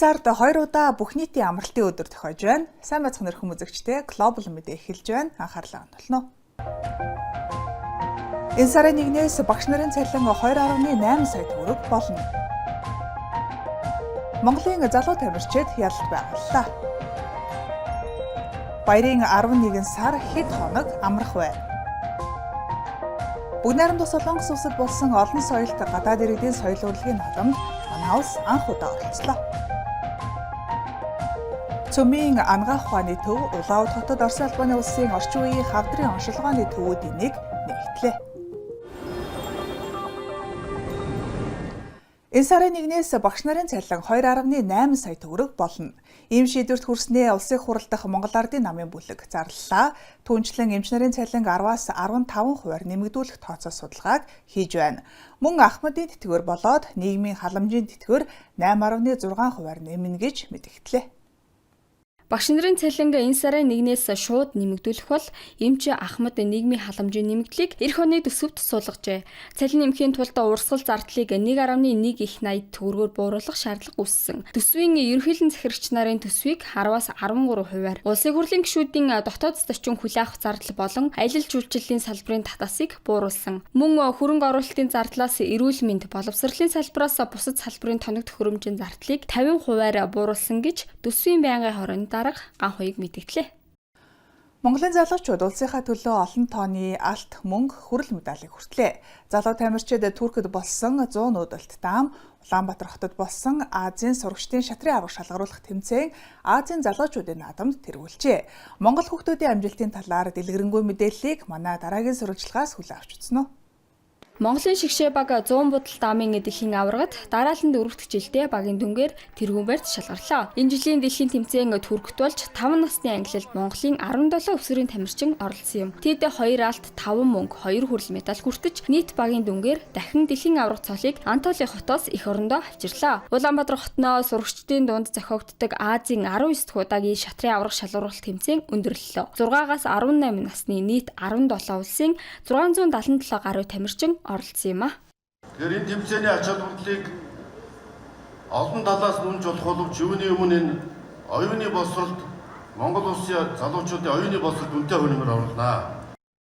сард 2 удаа бүх нийтийн амралтын өдөр тохиож байна. Сайн байцгаана өрхөн үзэгчдээ Global мэдээ эхэлж байна. Анхаарлаа хандуулна. Энэ сарын 1-ээс багш нарын цалин 2.8 сая төгрөг болно. Монголын залуу тамирчид ялалт байгууллаа. Баярын 11 сар хэд хоног амрах вэ? Бүгд найрамдах Солонгос улсад болсон олон соёлт гадаад иргэдийн соёл урлагийн наадамд манай улс анх удаа оролцлоо. Цөмийн Ангаах ухааны төв Улаауд хотод Оросын холбооны улсын орчин үеийн хавдрын оншилгооны төвүүдийн нэг нэгтлээ. Энэ сарын 1-ээс багш нарын цалин 2.8 сая төгрөг болно. Ийм шийдвэрт хүрснээ улсын хурал дахь Монгол Ардын намын бүлэг зарлалаа. Түүнчлэн эмч нарын цалинг 10-аас 15% нэмэгдүүлэх тооцоо судалгааг хийж байна. Мөн Ахмадын тэтгэвэр болоод нийгмийн халамжийн тэтгэвэр 8.6% нэмнэ гэж мэдэгдлээ. Багш нарын цалинг энэ сарын 1-ээс шууд нэмэгдүүлэх бол эмч Ахмад нийгмийн халамжийн нэмэгдлийг эх оны төсөвт суулгажээ. Цалин нэмэхийн тулд урсгал зардлыг 1.1 их 80 төгрөгөөр бууруулах шаардлага үүссэн. Төсвийн ерөнхийлөн захирагч нарын төсвийг 10-аас 13%-аар, улсын хурлын гишүүдийн дотоод зочин хүлээн авах зардал болон аялал жуулчлалын салбарын татаасыг бууруулсан. Мөн хөрөнгө оруулалтын зардлаас эрүүл мэнд, боловсролын салбараас бусад салбарын тоног төхөөрөмжийн зардлыг 50%-аар бууруулсан гэж төсвийн байнгын хорионы дарга Ганхуйг мэдгдлээ. Монголын залуучууд улсынхаа төлөө олон тооны алт, мөнгө, хүрэл медалийг хүртлээ. Залуу тамирчид Туркд болсон 100 нүүдэлт даам, Улаанбаатар хотод болсон Азийн сурагчдын шатрын авраг шалгаруулах тэмцээн Азийн залуучуудын наадамд тэргүүлжээ. Монгол хүүхдүүдийн амжилтын талаар дэлгэрэнгүй мэдээллийг манай дараагийн сурвалжлагаас хүлээн авч үзсэн үү? Монголын шигшээ баг 100 будал даамын дэлхийн аваргад дараалан 4 дахь жилдээ багийн дүнгээр тэргүүн барьд шалгарлаа. Энэ жилийн дэлхийн тэмцээн Туркт болж 5 насны ангилалд Монголын 17 өсвөрийн тамирчин оролцсон юм. Тэд 2 алт, 5 мөнгө, 2 хүрэл медаль хүртэж нийт багийн дүнгээр дахин дэлхийн аварга цолыг Антали хотоос эх орондоо авчирлаа. Улаанбаатар хотноо сурагчдын дунд зохиогддог Азийн 19 дахь удаагийн шатрын аварга шалгаруулах тэмцээн өндөрлөлөө. 6-аас 18 насны нийт 17 улсын 677 гаруй тамирчин оролцсон юм а. Тэгэхээр энэ тэмцээний ач холбогдлыг олон талаас нь үнж болох боловч юуны өмнө энэ оюуны боловсролд Монгол улсын залуучуудын оюуны боловсролд үнэтэй хувь нэмэр оруулнаа.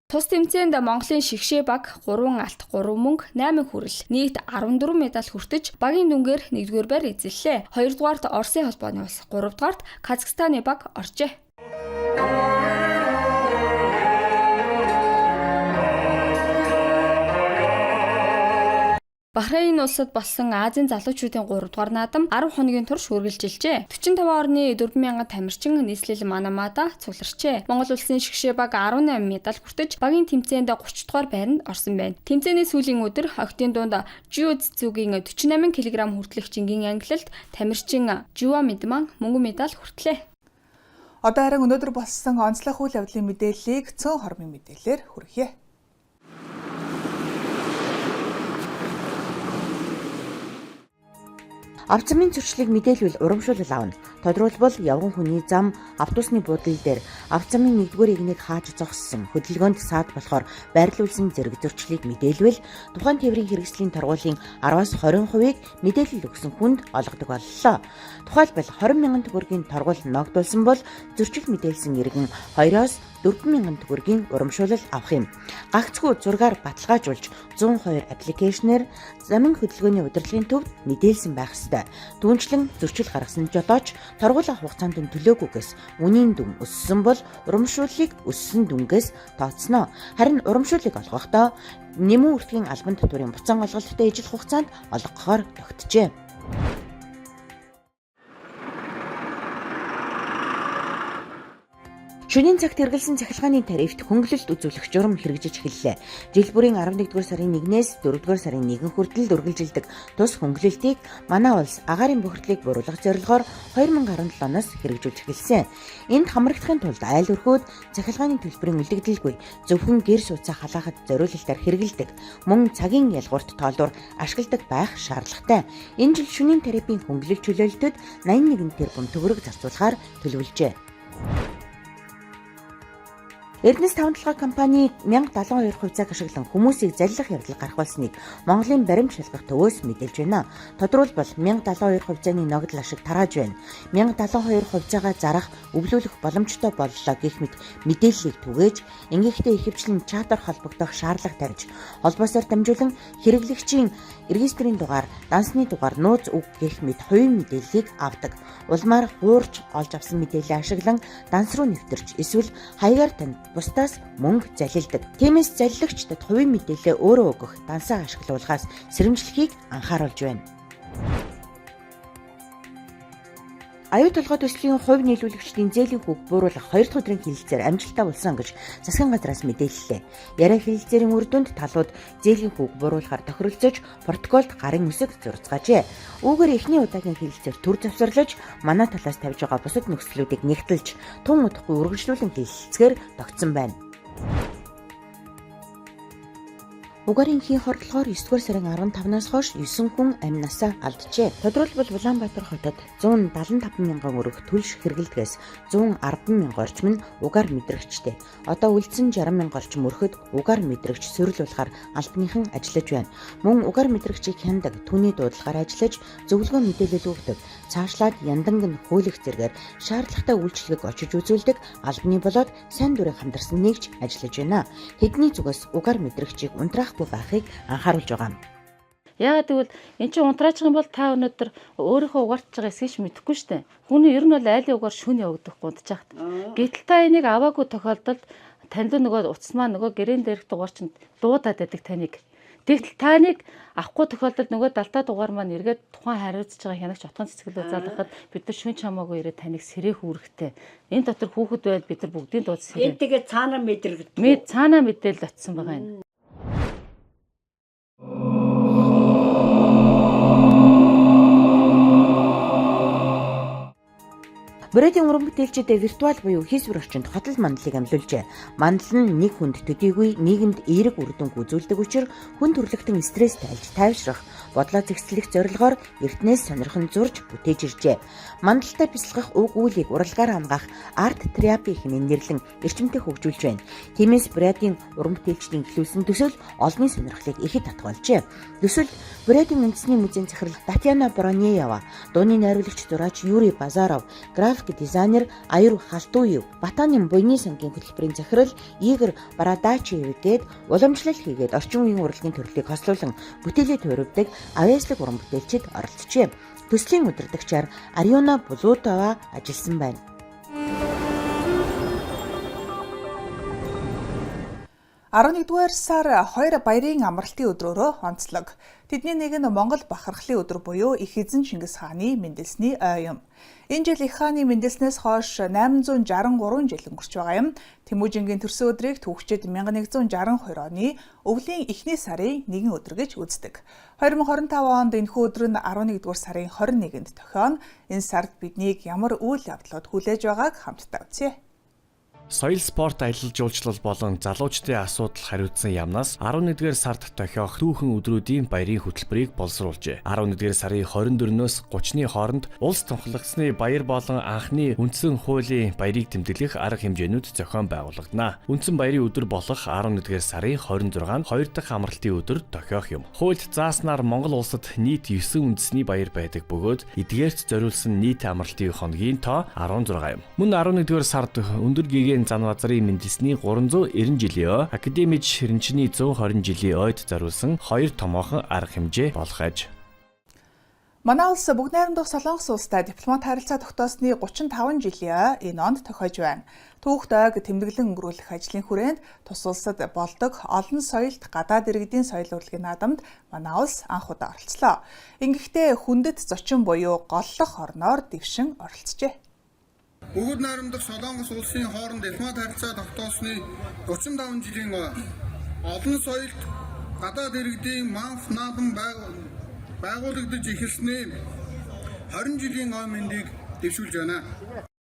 Тус тэмцээнд Монголын шигшээ баг 3 алт, 3 мөнгө, 8 хүрэл нийт 14 медаль хүртэж багийн дүнгээр 1-р байр эзэллээ. 2-дугаарт Оросын холбооны улс, 3-дугаарт Казахстаны баг оржээ. Бахрейн улсад болсон Азийн залуучуудын 3 дугаар наадам 10 хоногийн турш үргэлжилжээ. 45 орны 4000 тамирчин нийслэл Манамада цугларчээ. Монгол улсын шигшээ баг 18 медаль хүртэж багийн тэмцээнд 30 дугаар байранд орсон байна. Тэмцээний сүүлийн өдөр охидын дунд жиу-цзүгийн 48 кг хүртэлх жингийн ангилалд тамирчин Жуа Медман мөнгөн медаль хүртлээ. Одоо харин өнөөдөр болсон онцлог үйл явдлын мэдээллийг цөөн хормын мэдээлэлээр хүргье. Авто замын зөрчлийг мэдээлвэл урамшуулал авна. Тодорхойлбол явган хүний зам автобусны буудлын дээр авто замын 1-р эгнийг хааж зогссон хөдөлгөөнд саад болохоор байрлуулсан зэрэг зөрчлийг мэдээлвэл тухайн тээврийн хэрэгслийн торгуулийн 10-аас 20%-ийг мэдээлэл өгсөн хүнд олгодог боллоо. Тухайлбал 20 мянган төгрөгийн торгуул ногдуулсан бол зөрчил мэдээлсэн иргэн 2-оос 4 мянган төгрөгийн урамшуулал авах юм. Гагцхүү зургаар баталгаажуулж 102 аппликейшнээр замын хөдөлгөөний удирдлагын төвд мэдээлсэн байх ёстой. Түүнчлэн зөрчил гаргасан жолооч торгуулах хугацаанд нь төлөөгүйгээс үнийн дүн өссөн бол урамшууллыг өссөн дүнгээс тооцно. Харин урамшууллыг олгохдоо нэмэн үртгийн албан татварын буцаан олголттой ижил хугацаанд олгохоор тогтжээ. Шөнийн цагт хэрэглэсэн цахилгааны тарифт хөнгөлөлт үзүүлэх журам хэрэгжиж эхэллээ. Жил бүрийн 11-р сарын 1-ээс 4-р сарын 1 хүртэл үргэлжилдэг тус хөнгөлөлтийг манай улс агаарын бохирдлыг бууруулах зорилгоор 2017 оноос хэрэгжүүлж эхэлсэн. Энд хамрагдахын тулд айл өрхөөд цахилгааны төлбөрийн үлдэгдэлгүй зөвхөн гэр сууцаа халаахад зориулалтаар хэрэглэдэг, мөн цагийн ялгуурт тоолуур ашигладаг байх шаардлагатай. Энэ жил шөнийн тарифын хөнгөлөлт чөлөөлтөд 81 тэрбум төгрөг зарцуулахаар төлөвлөжээ. Эрдэнэс таван толгой компани 1072 хувьцааг ашиглан хүмүүсийг заллах явдал гарах болсныг Монголын баримт шалгах төвөөс мэдээлж байна. Тодорхойлбол 1072 хувьцааны ногдол ашиг тарааж байна. 1072 хувьцаагаа зарах, өвлүүлэх боломжтой боллоо гэх мэт мэдээллийг түгээж, ингэхдээ ихэвчлэн чатаар холбогдох шаардлага тавьж, холбоосоор дамжуулан хэрэглэгчийн регистрийн дугаар, дансны дугаар, нууц үг гэх мэт хувийн мэдээллийг авдаг. Улмаар хуурч олж авсан мэдээллээ ашиглан данс руу нэвтэрч эсвэл хаягаар танд бусдаас мөнгө залилдаг. Тиймээс залиллагчдад хувийн мэдээллээ өөрөө өгөх, дансаа ашиглуулахаас сэрэмжлэхийг анхааруулж байна. Аюу толгой төслийн хувь нийлүүлэгчдийн зээлийн хүүг бууруулах 2 дахь өдрийн хэлэлцээр амжилттай болсон гэж засгийн газраас мэдээллээ. Яриа хэлэлцээрийн үр дүнд талууд зээлийн хүүг бууруулахаар тохиролцож протоколд гарын үсэг зурцгаажээ. Үүгээр эхний удаагийн хэлэлцээр төр завсарлаж манай талаас тавьж байгаа бусад нөхцлүүдийг нэгтэлж тун удахгүй үргэлжлүүлэн хэлэлцгээр тогтсон байна. Угарын хийн хордлогоор 9-р сарын 15-наас хойш 9 хүн амь насаа алджээ. Тодорхойлбол Улаанбаатар хотод 175 мянган өрөх түлш хэрэглэдгээс 110 мянга орчим нь угаар мэдрэгчтэй. Одоо үлдсэн 60 мянга орчим өрхөд угаар мэдрэгч сөрөл болохоор албаныхан ажиллаж байна. Мөн угаар мэдрэгчийг хяндаг, түүний дуудлагаар ажиллаж зөвлөгөө мэдээлэл өгдөг. Цаашлаад янданг нь хөөлөх зэргээр шаардлагатай үйлчилгээг очиж үзүүлдэг албаны болоод сайн дурын хамтарсан нэгж ажиллаж байна. Тэдний зүгээс угаар мэдрэгчийг унтраах байхыг анхааруулж байгаа юм. Яагаад гэвэл эн чинь унтраачих юм бол та өнөөдөр өөрийнхөө угаарч байгаа эсгийг ч мэдэхгүй штэ. Хүний ер нь бол айлын угаар шүн явагдах гундчихад. Гэтэл та энийг аваагүй тохиолдолд танд нөгөө утас маань нөгөө гэрэн дээрх дугаар чинь дуудаад байдаг таныг. Тэгтэл таныг авахгүй тохиолдолд нөгөө далтаа дугаар маань эргээд тухайн хариуцж байгаа хянагч отгон цэцгэлөө залгахад бид нар шүн чамаагүй ирээд таныг сэрэх үүрэгтэй. Энэ дотор хүүхэд байл бид нар бүгдийн дууд сэрээ. Энэ тэгээ цаанаа мэдрэгдэх. Мэд цаанаа мэдээлэл очсон байгаа юм. Бурятын уран бүтээлчид виртуал буюу хийсвэр орчинд хотол мандлыг амлуулжээ. Мандал нь нэг хүнд төдийгүй нийгэмд эерэг үр дүнг үзүүлдэг учир хүн төрөлхтөн стресс тайлж тайвшрах, бодлоо зэгцлэх зорилгоор эртнээс сонирхон зурж бүтээж иржээ. Мандалтай бясалгах уг үйлийг урлагаар хамгаах арт терапи хэмээн нэрлэн эрчимтэй хөгжүүлж байна. Тиймээс Бурятын уран бүтээлчдийн эхлүүлсэн төсөл олонний сонирхлыг ихэд татгалжээ. Төсөл Бурятын үндэсний музейн захирал Татьяна Бронеева, дууны найруулагч зураач Юрий Базаров, график дизайнер Аюр Халтуев, Батаны буйны сангийн хөтөлбөрийн захирал Игорь Барадачиев гээд уламжлал хийгээд орчин үеийн урлагийн төрлийг хослуулан бүтээлээ туурвдаг авьяаслаг уран бүтээлчид оролцжээ. Төслийн удирдагчаар Ариуна Булутова ажилласан байна. 11-р сар хоёр баярын амралтын өдрөөрөө онцлог. Тэдний нэг нь Монгол бахархлын өдөр буюу их эзэн Чингис хааны мэндэлсний ой юм. Энэ жил их хааны мэндэлснээс хойш 863 жил өнгөрч байгаа юм. Тэмүүжингийн төрсөн өдрийг түүхчид 1162 оны өвлийн эхний сарын 1 өдөр гэж үздэг. 2025 онд энэхүү өдөр нь 11-р сарын 21-нд тохионо. Энэ сард биднийг ямар үйл явдлууд хүлээж байгааг хамтдаа үзье. Соёл спорт аялал жуулчлал болон залуучдын асуудал хариуцсан яамнаас 11-р сард тохиох түүхэн өдрүүдийн баярын хөтөлбөрийг боловсруулжээ. 11-р сарын 24-өөс 30-ны хооронд улс тунхаглагдсаны баяр болон анхны үндсэн хуулийн баярыг тэмдэглэх арга хэмжээнүүд зохион байгуулагдана. Үндсэн баярын өдөр болох 11-р сарын 26-нд хоёр дахь амралтын өдөр тохиох юм. Хуульд зааснаар Монгол улсад нийт 9 үндэсний баяр байдаг бөгөөд эдгээрт зориулсан нийт амралтын хоногийн тоо 16 юм. Мөн 11-р сард өндөр гэгээн Занбазарын мэндэлсний 390 жилийн ой, академич Ширэнчний 120 жилийн ойд зориулсан хоёр томоохон арга хэмжээ болох аж. Манай улс бүгд найрамдах Солонгос улстай дипломат харилцаа тогтоосны 35 жилийн ой энэ онд тохиож байна. Түүхт ойг тэмдэглэн өнгөрүүлэх ажлын хүрээнд тус улсад болдог олон соёлт гадаад иргэдийн соёл урлагийн наадамд манай улс анх удаа оролцлоо. Ингэхдээ хүндэт зочин буюу голлох орноор дэвшин оролцжээ. Бүгд найрамдах Солонгос улсын хооронд дипломат харилцаа тогтоосны 35 жилийн ой олон соёлт гадаад иргэдийн манф наадам байгуулагдаж эхэлсний 20 жилийн ой мэндийг дэвшүүлж байна.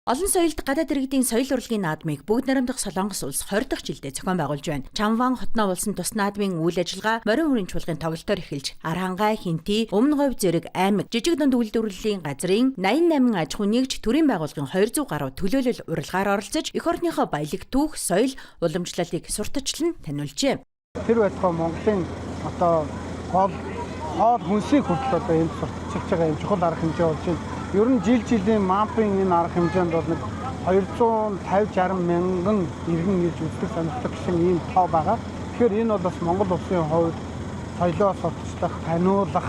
Олон соёлд гадаад иргэдийн соёл урлагийн наадмыг Бүгд Найрамдах Солонгос улс 20 дахь жилдээ зохион байгуулж байна. Чамван хотноо болсон тус наадмын үйл ажиллагаа морин хүрийн чуулгын тоглолтоор эхэлж Архангай, Хинти, Өмнө Говь зэрэг аймаг, жижиг дунд үйлдвэрлэлийн газрын 88 аж ахуйн нэгж төрийн байгууллагын 200 гаруй төлөөлөл урилгаар оролцож эх орныхоо баялаг түүх, соёл, уламжлалыг сурталчлан таниулжээ. Тэр байтугай Монголын одоо гол хоол хүнсийг хүртэл одоо энд сурталчилж байгаа юм чухал арга хэмжээ болж байна. Ер нь жил жилийн МАМП-ын энэ арга хэмжээнд бол нэг 250 60 мянган иргэн ирж үздэг сонирхдаг гэсэн ийм тоо байгаа. Тэгэхээр энэ бол бас Монгол улсын хувьд соёлоо сурталчлах, таниулах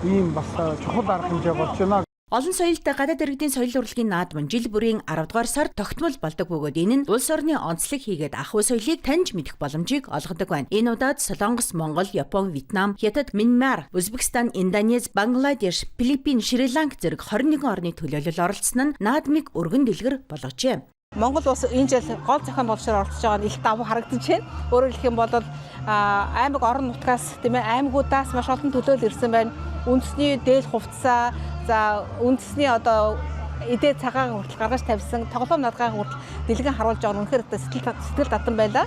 ийм бас чухал арга хэмжээ болж байна. Олон соёлд гадаад иргэдийн соёл урлагийн наадам жил бүрийн 10 дугаар сард тогтмол болдог бөгөөд энэ нь улс орны онцлог хийгээд ахуй соёлыг таньж мэдэх боломжийг олгодог байна. Энэ удаад Солонгос, Монгол, Япон, Вьетнам, Хятад, Мянмар, Узбекистан, Индонез, Бангладеш, Филиппин, Шри Ланк зэрэг 21 орны төлөөлөл оролцсон нь наадмыг өргөн дэлгэр болгожээ. Монгол улс энэ жил гол зохион байгуулалтаар оролцож байгаа нь их давуу харагдаж байна. Өөрөөр хэлэх юм бол аймаг орон нутгаас тийм аймагуудаас маш олон төлөөлөл ирсэн байна. Үндэсний дээл хувцсаа, за үндэсний одоо эдээ цагаан хүртэл гаргаж тавьсан, тоглоом наадгаан хүртэл дэлгэн харуулж байгаа нь үнэхээр сэтгэл татан байлаа.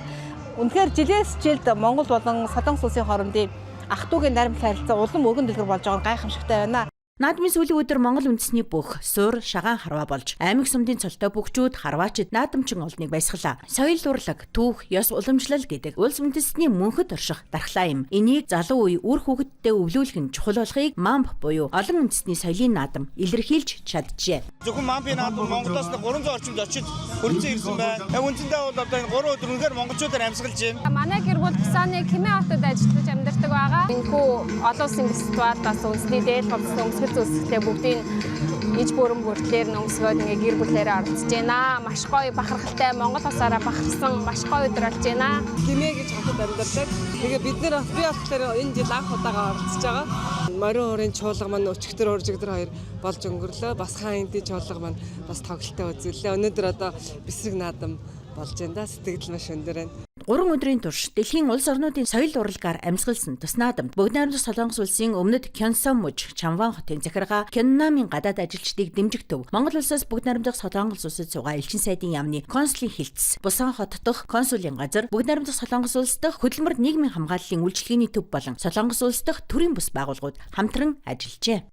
Үнэхээр жилээс жилд Монгол болон Солонгос улсын хоорондын ах дүүгийн найрамдал харилцаа улам өргөн дэлгэр болж байгаа нь гайхамшигтай байна. Наадмын сүүлийн өдөр Монгол үндэсний бүх сур шагаан харваа болж аймаг сумдын цолтой бөгчүүд харваачид наадамчин олныг баясгалаа. Соёл урлаг, түүх, ёс уламжлал гэдэг улс үндэстний мөнхөд орших дархлаа юм. Энийг залуу үе үр хүүхэдтэй өвлүүлэх нь чухал болохыг МАМП буюу олон үндэстний соёлын наадам илэрхийлж чаджээ. Зөвхөн МАМП-ийн наадам Монголоос 300 орчим зочид хүрэлцэн ирсэн байна. Яг үндсэндээ бол одоо энэ 3 өдөр үнэхээр монголчуудаар амьсгалж байна. Манай гэр бүл Пусаны Кимэ хотод ажиллаж амьдардаг байгаа. Энэхүү олон улсын фестивал бас үндэсний дээл хувцас өмсгөл зүсгэлээ бүгдийг иж бүрэн бүртлээр нь өмсгөөд ингээ гэр бүлээрээ оролцож байна. Маш гоё бахархалтай Монгол улсаараа бахархсан маш гоё өдөр болж байна. Гимэ гэж хотод амьдардаг. Тэгээ бид нэр би болохоор энэ жил анх удаага оролцож байгаа. Морин хуурын чуулга маань өчигдөр уржигдөр хоёр болж өнгөрлөө. Бас хаан энтийн чуулга маань бас тоглолттой үзүүллээ. Өнөөдөр одоо бэсрэг наадам болж байна да. Сэтгэл маш өндөр байна. 3 өдрийн турш дэлхийн улс орнуудын соёл урлагаар амьсгалсан тус наадамд Бүгд Найрамдах Солонгос улсын өмнөд Кёнсон мужи Чамван хотын захиргаа, Кённамын гадаад ажилчдыг дэмжих төв, Монгол улсаас Бүгд Найрамдах Солонгос улсад суугаа элчин сайдын яамны консулын хилцс, Бусан хот дахь консулын газар, Бүгд Найрамдах Солонгос улс дахь хөдөлмөр нийгмийн хамгааллын үйлчилгээний төв болон Солонгос улс дахь төрийн бус байгууллагууд хамтран ажиллажээ.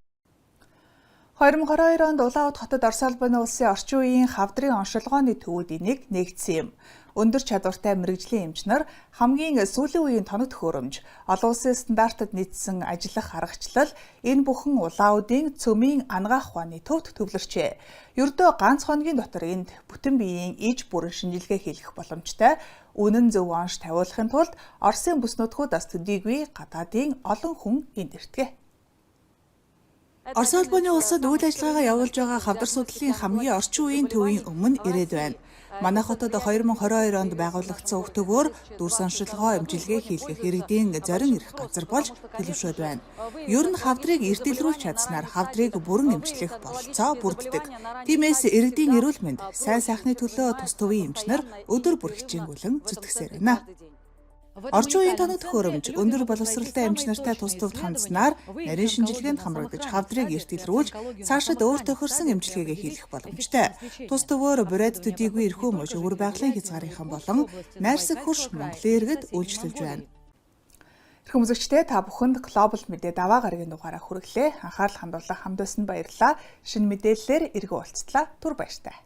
2022 онд Улаанбаатар хотод Орос улбаны улсын орчин үеийн хавдрын оншилгооны төвүүдийн нэг нэгдсэн юм. Өндөр чадвартай мэргэжлийн эмч нар хамгийн сүүлийн үеийн тоног төхөөрөмж, олон улсын стандартад нийцсэн ажиллах аргачлал энэ бүхэн Улаан-Удын цөмийн анагаах ухааны төвд төвлөрчээ. Ердөө ганц хоногийн дотор энд бүтэн биеийн иж бүрэн шинжилгээ хийлгэх боломжтой. Үнэн зөв онш тавиулахын тулд Оросын бүс нутгуудаас төдийгүй гадаадын олон хүн энд ирдэг. Орос улбаны улсад үйл ажиллагаагаа явуулж байгаа хавдар судлалын хамгийн орчин үеийн төвийн өмнө ирээд байна. Манай хотод 2022 онд байгуулагдсан уг төвөөр дүрс оншилгоо эмчилгээ хийлгэх иргэдийн зорин ирэх газар болж төлөвшөөд байна. Ер нь хавдрыг эрт илрүүлж чадсанаар хавдрыг бүрэн эмчлэх бололцоо бүрддэг. Тиймээс иргэдийн эрүүл мэнд, сайн сайхны төлөө тус төвийн эмч нар өдөр бүр хичээнгүйлэн зүтгэсээр байна. Орчин үеийн тоног төхөөрөмж, өндөр боловсролтой эмч нартай тус төвд хандсанаар нарийн шинжилгээнд хамрагдаж хавдрыг эрт илрүүлж цаашид өөр тохирсон эмчилгээгээ хийлгэх боломжтой. Тус төвөөр бурайд төдийгүй эрхүү муж өвөр байгалийн хязгаарынхан болон найрсаг хөрш Монголын иргэд үйлчилж байна. Эрхэм үзэгчдээ, та бүхэнд Глобал мэдээ даваа гарагийн дугаараа хүргэлээ. Анхаарал хандуулах хамт байсан баярлалаа. Шинэ мэдээллээр эргэн уулзтлаа. Түр баяртай.